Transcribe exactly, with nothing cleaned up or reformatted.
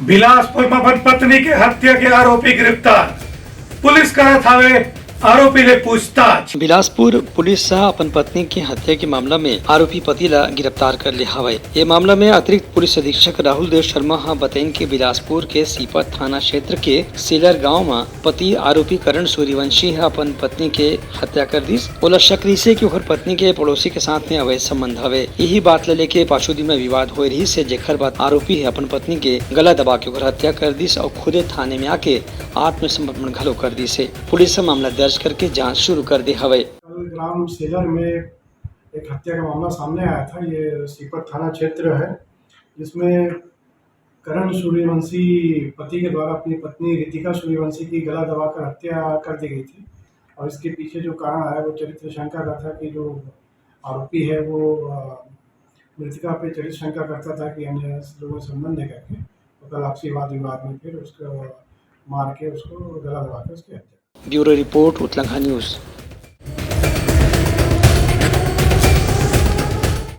बिलासपुर में अपन पत्नी के हत्या के आरोपी गिरफ्तार, पुलिस करत हावे आरोपी ले पूछताछ। बिलासपुर पुलिस ह अपन पत्नी के हत्या के मामला में आरोपी पति ला गिरफ्तार कर ले हावय। ये मामला में अतिरिक्त पुलिस अधीक्षक राहुल देव शर्मा ह बतइन कि बिलासपुर के सीपत थाना क्षेत्र के सेलर गांव म पति आरोपी करण सूर्यवंशी ह अपन पत्नी के हत्या कर दिस। ओला शक रहिसे कि ओखर पत्नी के पड़ोसी के साथ में अवैध संबंध हवे। यही बात ल लेके पाछू दिन में विवाद होए रहिसे, जेखर बाद आरोपी ह अपन पत्नी के गला दबा के ओखर हत्या कर दिस अउ खुदे थाने में आके आत्मसमर्पण घलो कर दिस हे। पुलिस ह मामला दर्ज करके जांच शुरू कर दे हवय। कल ग्राम सेलर में एक हत्या का मामला सामने आया था। ये सीपत थाना क्षेत्र है, जिसमें करण सूर्यवंशी पति के द्वारा अपनी पत्नी रितिका सूर्यवंशी की गला दबाकर हत्या कर दी गई थी। और इसके पीछे जो कारण आया, वो चरित्र शंका का था कि जो आरोपी है, वो, अ, मृतका पे चरित्र शंका करता था कि अन्य लोगों से संबंध है करके। तो कल आपसी वाद विवाद में फिर उसको मार के उसको गला दबा के उसकी हत्या। Bureau report, Utlangha news.